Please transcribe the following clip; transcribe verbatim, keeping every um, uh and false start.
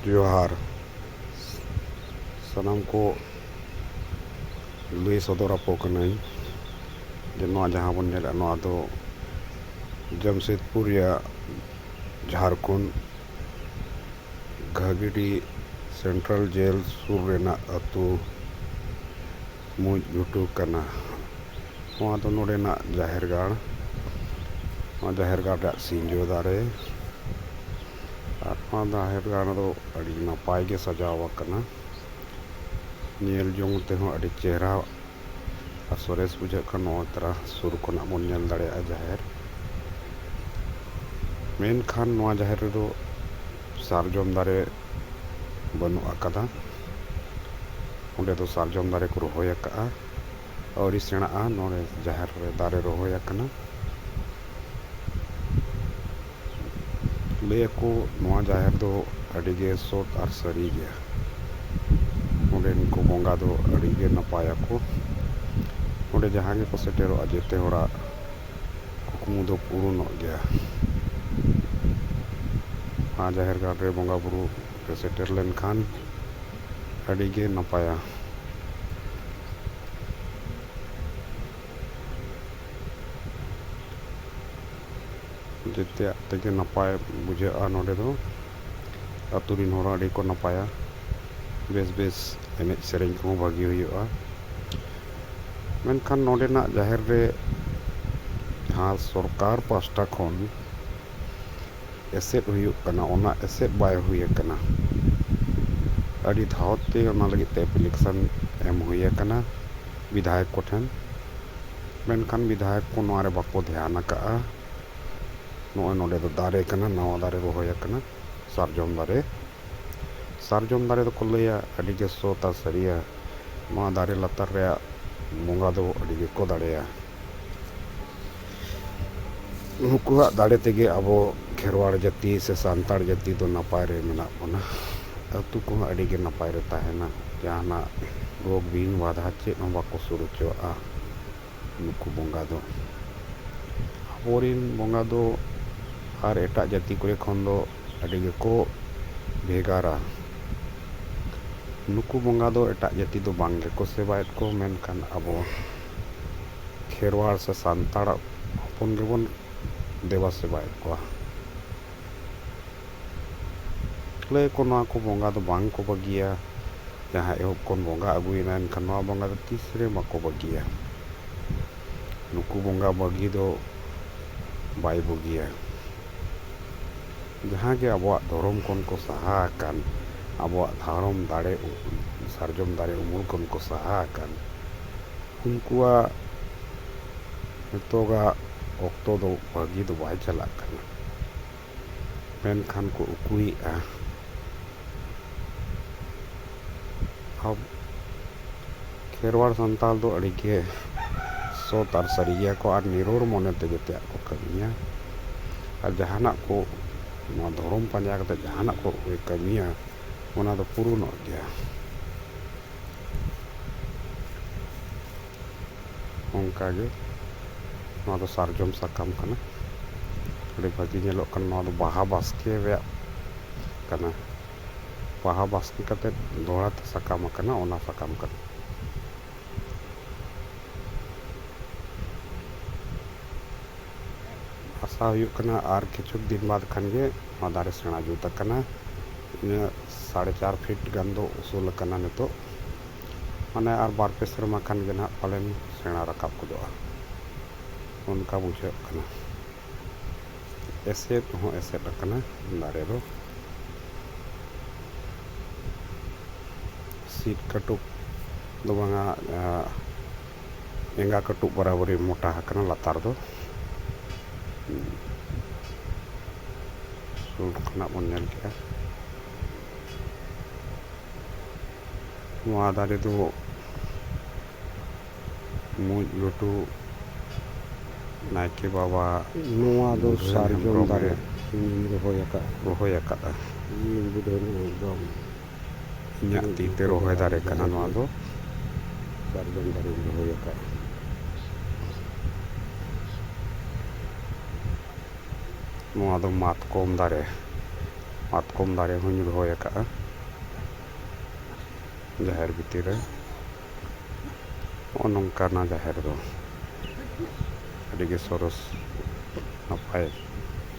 ᱡᱚᱦᱟᱨ᱾ ᱥᱟᱱᱟᱢ ᱠᱚ ᱞᱟᱹᱭ ᱥᱚᱫᱚᱨ ᱟᱠᱚ ᱠᱟᱹᱱᱟᱹᱧ ᱡᱮ ᱱᱚᱣᱟ ᱡᱟᱦᱟᱸ ᱵᱚᱱ ᱧᱮᱞᱮᱫᱼᱟ, ᱱᱚᱣᱟ ᱫᱚ ᱡᱟᱢᱥᱮᱫᱽᱯᱩᱨ ᱨᱮᱭᱟᱜ ᱡᱷᱟᱲᱠᱷᱚᱸᱰ ᱜᱷᱟᱹᱜᱤᱰᱤ ᱥᱮᱱᱴᱨᱟᱞ ᱡᱮᱞ ᱥᱩᱨ ᱨᱮᱱᱟᱜ ᱟᱹᱛᱩ ᱢᱩᱸᱡ ᱜᱷᱩᱴᱩ ᱠᱟᱱᱟ᱾ ᱱᱚᱣᱟ ᱫᱚ ᱱᱚᱰᱮᱱᱟᱜ ᱡᱟᱦᱮᱨ ᱜᱟᱲ᱾ ᱱᱚᱣᱟ ᱡᱟᱦᱮᱨ ᱜᱟᱲ ᱨᱮᱭᱟᱜ ᱥᱤᱸᱡᱚ ᱫᱟᱨᱮ᱾ ᱟᱨ ᱱᱚᱣᱟ ᱡᱟᱦᱮᱨ ᱜᱟᱲ ᱫᱚ ᱟᱹᱰᱤ ᱱᱟᱯᱟᱭ ᱜᱮ ᱥᱟᱡᱟᱣ ᱟᱠᱟᱱᱟ᱾ ᱧᱮᱞ ᱡᱚᱝ ᱛᱮᱦᱚᱸ ᱟᱹᱰᱤ ᱪᱮᱦᱨᱟ ᱟᱨ ᱥᱚᱨᱮᱥ ᱵᱩᱡᱷᱟᱹᱜ ᱠᱟᱱᱟ᱾ ᱱᱚᱣᱟ ᱛᱟᱨᱟ ᱥᱩᱨ ᱠᱷᱚᱱᱟᱜ ᱵᱚᱱ ᱧᱮᱞ ᱫᱟᱲᱮᱭᱟᱜᱼᱟ ᱡᱟᱦᱮᱨ᱾ ᱢᱮᱱᱠᱷᱟᱱ ᱱᱚᱣᱟ ᱡᱟᱦᱮᱨ ᱨᱮᱫᱚ ᱥᱟᱨᱡᱚᱢ ᱫᱟᱨᱮ ᱵᱟᱹᱱᱩᱜ ᱟᱠᱟᱫᱟ᱾ ᱚᱸᱰᱮ ᱫᱚ ᱥᱟᱨᱡᱚᱢ ᱫᱟᱨᱮ ᱠᱚ ᱨᱚᱦᱚᱭ ᱟᱠᱟᱫᱼᱟ, ᱟᱹᱣᱨᱤ ᱥᱮᱬᱟᱜᱼᱟ᱾ ᱱᱚᱰᱮ ᱡᱟᱦᱮᱨ ᱨᱮ ᱫᱟᱨᱮ ᱨᱚᱦᱚᱭ ᱟᱠᱟᱱᱟ᱾ ᱞᱟᱹᱭ ᱟᱠᱚ ᱱᱚᱣᱟ ᱡᱟᱦᱮᱨ ᱫᱚ ᱟᱹᱰᱤ ᱜᱮ ᱥᱚᱛ ᱟᱨ ᱥᱟᱹᱨᱤ ᱜᱮᱭᱟ᱾ ᱱᱚᱰᱮᱱ ᱠᱚ ᱵᱚᱸᱜᱟ ᱫᱚ ᱟᱹᱰᱤ ᱜᱮ ᱱᱟᱯᱟᱭᱟᱠᱚ᱾ ᱱᱚᱰᱮ ᱡᱟᱦᱟᱸ ᱜᱮᱠᱚ ᱥᱮᱴᱮᱨᱚᱜᱼᱟ, ᱡᱮᱛᱮ ᱦᱚᱲᱟᱜ ᱠᱩᱠᱢᱩ ᱫᱚ ᱯᱩᱨᱩᱱᱚᱜ ᱜᱮᱭᱟ᱾ ᱱᱚᱣᱟ ᱡᱟᱦᱮᱨ ᱜᱟᱲ ᱨᱮ ᱵᱚᱸᱜᱟ ᱵᱩᱨᱩ ᱨᱮ ᱥᱮᱴᱮᱨ ᱞᱮᱱᱠᱷᱟᱱ ᱟᱹᱰᱤ ᱜᱮ ᱱᱟᱯᱟᱭᱟ᱾ ᱡᱮᱛᱮᱭᱟᱜ ᱛᱮᱜᱮ ᱱᱟᱯᱟᱭ ᱵᱩᱡᱷᱟᱹᱜᱼᱟ ᱱᱚᱰᱮ ᱫᱚ᱾ ᱟᱹᱛᱩ ᱨᱤᱱ ᱦᱚᱲ ᱦᱚᱸ ᱟᱹᱰᱤ ᱠᱚ ᱱᱟᱯᱟᱭᱟ᱾ ᱵᱮᱥ ᱵᱮᱥ ᱮᱱᱮᱡ ᱥᱮᱨᱮᱧ ᱠᱚᱦᱚᱸ ᱵᱷᱟᱹᱜᱤ ᱦᱩᱭᱩᱜᱼᱟ᱾ ᱢᱮᱱᱠᱷᱟᱱ ᱱᱚᱰᱮᱱᱟᱜ ᱡᱟᱦᱮᱨ ᱨᱮ ᱡᱟᱦᱟᱸ ᱥᱚᱨᱠᱟᱨ ᱯᱟᱥᱴᱟ ᱠᱷᱚᱱ ᱮᱥᱮᱫ ᱦᱩᱭᱩᱜ ᱠᱟᱱᱟ, ᱚᱱᱟ ᱮᱥᱮᱫ ᱵᱟᱭ ᱦᱩᱭ ᱟᱠᱟᱱᱟ᱾ ᱟᱹᱰᱤ ᱫᱷᱟᱣ ᱛᱮ ᱚᱱᱟ ᱞᱟᱹᱜᱤᱫ ᱛᱮ ᱮᱯᱞᱤᱠᱮᱥᱚᱱ ᱮᱢ ᱦᱩᱭ ᱟᱠᱟᱱᱟ ᱵᱤᱫᱷᱟᱭᱚᱠ ᱠᱚᱴᱷᱮᱱ, ᱢᱮᱱᱠᱷᱟᱱ ᱵᱤᱫᱷᱟᱭᱚᱠ ᱠᱚ ᱱᱚᱣᱟ ᱨᱮ ᱵᱟᱠᱚ ᱫᱷᱮᱭᱟᱱ ᱟᱠᱟᱫᱼᱟ᱾ ᱱᱚᱜᱼᱚᱭ ᱱᱚᱰᱮ ᱫᱚ ᱫᱟᱨᱮ ᱠᱟᱱᱟ, ᱱᱟᱣᱟ ᱫᱟᱨᱮ ᱨᱚᱦᱚᱭ ᱟᱠᱟᱱᱟ, ᱥᱟᱨᱡᱚᱢ ᱫᱟᱨᱮ᱾ ᱥᱟᱨᱡᱚᱢ ᱫᱟᱨᱮ ᱫᱚᱠᱚ ᱞᱟᱹᱭᱟ ᱟᱹᱰᱤ ᱜᱮ ᱥᱚᱛᱟ ᱥᱟᱹᱨᱤᱭᱟ᱾ ᱱᱚᱣᱟ ᱫᱟᱨᱮ ᱞᱟᱛᱟᱨ ᱨᱮᱭᱟᱜ ᱵᱚᱸᱜᱟ ᱫᱚ ᱟᱹᱰᱤ ᱜᱮᱠᱚ ᱫᱟᱲᱮᱭᱟ᱾ ᱱᱩᱠᱩᱣᱟᱜ ᱫᱟᱲᱮ ᱛᱮᱜᱮ ᱟᱵᱚ ᱠᱷᱮᱨᱣᱟᱲ ᱡᱟᱹᱛᱤ ᱥᱮ ᱥᱟᱱᱛᱟᱲ ᱡᱟᱹᱛᱤ ᱫᱚ ᱱᱟᱯᱟᱭ ᱨᱮ ᱢᱮᱱᱟᱜ ᱵᱚᱱᱟ᱾ ᱟᱹᱛᱩ ᱠᱚᱦᱚᱸ ᱟᱹᱰᱤ ᱜᱮ ᱱᱟᱯᱟᱭ ᱨᱮ ᱛᱟᱦᱮᱱᱟ᱾ ᱡᱟᱦᱟᱱᱟᱜ ᱨᱳᱜᱽ ᱵᱤᱦᱤᱱ ᱵᱟᱫᱷᱟ ᱪᱮᱫ ᱦᱚᱸ ᱵᱟᱠᱚ ᱥᱩᱨ ᱦᱚᱪᱚᱣᱟᱜᱼᱟ ᱱᱩᱠᱩ ᱵᱚᱸᱜᱟ ᱫᱚ᱾ ᱟᱵᱚᱨᱤᱱ ᱵᱚᱸᱜᱟ ᱫᱚ ᱟᱨ ᱮᱴᱟᱜ ᱡᱟᱹᱛᱤ ᱠᱚᱨᱮ ᱠᱷᱚᱱ ᱫᱚ ᱟᱹᱰᱤ ᱜᱮᱠᱚ ᱵᱷᱮᱜᱟᱨᱟ᱾ ᱱᱩᱠᱩ ᱵᱚᱸᱜᱟ ᱫᱚ ᱮᱴᱟᱜ ᱡᱟᱹᱛᱤ ᱫᱚ ᱵᱟᱝ ᱜᱮᱠᱚ ᱥᱮᱵᱟᱭᱮᱫ ᱠᱚ, ᱢᱮᱱᱠᱷᱟᱱ ᱟᱵᱚ ᱠᱷᱮᱨᱣᱟᱲ ᱥᱮ ᱥᱟᱱᱛᱟᱲ ᱦᱚᱯᱚᱱ ᱜᱮᱵᱚᱱ ᱫᱮᱵᱟ ᱥᱮᱵᱟᱭᱮᱫ ᱠᱚᱣᱟ᱾ ᱞᱟᱹᱭ ᱟᱠᱚ ᱱᱚᱣᱟ ᱠᱚ ᱵᱚᱸᱜᱟ ᱫᱚ ᱵᱟᱝ ᱠᱚ ᱵᱟᱹᱜᱤᱭᱟ᱾ ᱡᱟᱦᱟᱸ ᱮᱦᱚᱵ ᱠᱷᱚᱱ ᱵᱚᱸᱜᱟ ᱟᱹᱜᱩᱭᱮᱱᱟ, ᱮᱱᱠᱷᱟᱱ ᱱᱚᱣᱟ ᱵᱚᱸᱜᱟ ᱫᱚ ᱛᱤᱥ ᱨᱮ ᱵᱟᱠᱚ ᱵᱟᱹᱜᱤᱭᱟ᱾ ᱱᱩᱠᱩ ᱵᱚᱸᱜᱟ ᱵᱟᱹᱜᱤ ᱫᱚ ᱵᱟᱭ ᱵᱩᱜᱤᱭᱟ᱾ ᱡᱟᱦᱟᱸ ᱜᱮ ᱟᱵᱚᱣᱟᱜ ᱫᱷᱚᱨᱚᱢ ᱠᱷᱚᱱ ᱠᱚ ᱥᱟᱦᱟ ᱟᱠᱟᱱ, ᱟᱵᱚᱣᱟᱜ ᱫᱷᱚᱨᱚᱢ ᱫᱟᱲᱮ, ᱥᱟᱨᱡᱚᱢ ᱫᱟᱨᱮ ᱩᱢᱩᱞ ᱠᱷᱚᱱ ᱠᱚ ᱥᱟᱦᱟ ᱟᱠᱟᱱ, ᱩᱱᱠᱩᱣᱟᱜ ᱱᱤᱛᱚᱜᱟᱜ ᱚᱠᱛᱚ ᱫᱚ ᱵᱷᱟᱹᱜᱤ ᱫᱚ ᱵᱟᱭ ᱪᱟᱞᱟᱜ ᱠᱟᱱᱟ, ᱢᱮᱱᱠᱷᱟᱱ ᱠᱚ ᱩᱠᱩᱭᱮᱫᱼᱟ᱾ ᱟᱵ-, ᱠᱷᱮᱨᱣᱟᱲ ᱥᱟᱱᱛᱟᱲ ᱫᱚ ᱟᱹᱰᱤ ᱜᱮ ᱥᱚᱛ ᱟᱨ ᱥᱟᱹᱨᱤ ᱜᱮᱭᱟ ᱠᱚ ᱟᱨ ᱱᱤᱨᱚᱲ ᱢᱚᱱᱮ ᱛᱮ ᱡᱚᱛᱚᱣᱟᱜ ᱠᱚ ᱠᱟᱹᱢᱤᱭᱟ᱾ ᱟᱨ ᱡᱟᱦᱟᱱᱟᱜ ᱠᱚ, ᱱᱚᱣᱟ ᱫᱷᱚᱨᱚᱢ ᱯᱟᱸᱡᱟ ᱠᱟᱛᱮ ᱡᱟᱦᱟᱱᱟᱜ ᱠᱚ ᱠᱟᱹᱢᱤᱭᱟ, ᱚᱱᱟ ᱫᱚ ᱯᱩᱨᱩᱱᱚᱜ ᱜᱮᱭᱟ᱾ ᱚᱱᱠᱟᱜᱮ ᱱᱚᱣᱟ ᱫᱚ ᱥᱟᱨᱡᱚᱢ ᱥᱟᱠᱟᱢ ᱠᱟᱱᱟ᱾ ᱟᱹᱰᱤ ᱵᱷᱟᱹᱜᱤ ᱧᱮᱞᱚᱜ ᱠᱟᱱᱟ᱾ ᱱᱚᱣᱟ ᱫᱚ ᱵᱟᱦᱟ ᱵᱟᱥᱠᱮ ᱨᱮᱭᱟᱜ ᱠᱟᱱᱟ᱾ ᱵᱟᱦᱟ ᱵᱟᱥᱠᱮ ᱠᱟᱛᱮ ᱫᱚᱦᱲᱟ ᱛᱮ ᱥᱟᱠᱟᱢ ᱟᱠᱟᱱᱟ, ᱚᱱᱟ ᱥᱟᱠᱟᱢ ᱠᱟᱱᱟ᱾ ᱟᱥᱟ ᱦᱩᱭᱩᱜ ᱠᱟᱱᱟ ᱟᱨ ᱠᱤᱪᱷᱩ ᱫᱤᱱ ᱵᱟᱫᱽ ᱠᱷᱟᱱ ᱜᱮ ᱱᱚᱣᱟ ᱫᱟᱨᱮ ᱥᱮᱬᱟ ᱡᱩᱛ ᱟᱠᱟᱱᱟ᱾ ᱤᱱᱟᱹ ᱥᱟᱲᱮ ᱪᱟᱨ ᱯᱷᱤᱴ ᱜᱟᱱ ᱫᱚ ᱩᱥᱩᱞ ᱟᱠᱟᱱᱟ ᱱᱤᱛᱚᱜ᱾ ᱢᱟᱱᱮ ᱟᱨ ᱵᱟᱨ ᱯᱮ ᱥᱮᱨᱢᱟ ᱠᱷᱟᱱ ᱜᱮ ᱱᱟᱦᱟᱜ ᱯᱟᱞᱮᱱ ᱥᱮᱬᱟ ᱨᱟᱠᱟᱵ ᱜᱚᱫᱚᱜᱼᱟ, ᱚᱱᱠᱟ ᱵᱩᱡᱷᱟᱹᱜ ᱠᱟᱱᱟ᱾ ᱮᱥᱮᱫ ᱦᱚᱸ ᱮᱥᱮᱫ ᱟᱠᱟᱱᱟ ᱫᱟᱨᱮ ᱫᱚ᱾ ᱥᱤᱫ ᱠᱟᱹᱴᱩᱵ ᱫᱚ ᱵᱟᱝᱟ, ᱟᱸ, ᱮᱸᱜᱟ ᱠᱟᱹᱴᱩᱵ ᱵᱟᱨᱟᱵᱟᱹᱨᱤ ᱢᱚᱴᱟ ᱟᱠᱟᱱᱟ ᱞᱟᱛᱟᱨ ᱫᱚ᱾ ᱥᱩᱨ ᱠᱷᱚᱱᱟᱜ ᱵᱚᱱ ᱧᱮᱞ ᱠᱮᱜᱼᱟ᱾ ᱱᱚᱣᱟ ᱫᱟᱨᱮ ᱫᱚ ᱢᱩᱸᱡ ᱞᱟᱹᱴᱩ ᱱᱟᱭᱠᱮ ᱵᱟᱵᱟ ᱱᱚᱣᱟ ᱫᱚ ᱵᱩᱫᱷᱟᱹᱱ ᱥᱟᱨᱡᱚᱢ ᱦᱮᱢᱵᱨᱚᱢ ᱫᱟᱨᱮ ᱮ ᱤᱧᱤᱧ ᱨᱚᱦᱚᱭ ᱟᱠᱟᱫ᱾ ᱨᱚᱦᱚᱭ ᱟᱠᱟᱫᱼᱟ᱾ ᱤᱧ ᱵᱩᱫᱷᱟᱹᱱ ᱦᱮᱢᱵᱨᱚᱢ᱾ ᱤᱧᱟᱹᱜ ᱛᱤ ᱛᱮ ᱨᱚᱦᱚᱭ ᱫᱟᱨᱮ ᱠᱟᱱᱟ ᱱᱚᱣᱟ ᱫᱚ᱾ ᱥᱟᱨᱡᱚᱢ ᱫᱟᱨᱮᱧ ᱨᱚᱦᱚᱭ ᱟᱠᱟᱫᱼᱟ᱾ ᱱᱚᱣᱟ ᱫᱚ ᱢᱟᱛᱠᱚᱢ ᱫᱟᱨᱮ᱾ ᱢᱟᱛᱠᱚᱢ ᱫᱟᱨᱮ ᱦᱚᱸᱧ ᱨᱚᱦᱚᱭ ᱟᱠᱟᱫᱼᱟ ᱡᱟᱦᱮᱨ ᱵᱷᱤᱛᱤᱨ ᱨᱮ᱾ ᱱᱚᱜᱼᱚ ᱱᱚᱝᱠᱟᱱᱟ ᱡᱟᱦᱮᱨ ᱫᱚ, ᱟᱹᱰᱤ ᱜᱮ ᱥᱚᱨᱚᱥ, ᱱᱟᱯᱟᱭ᱾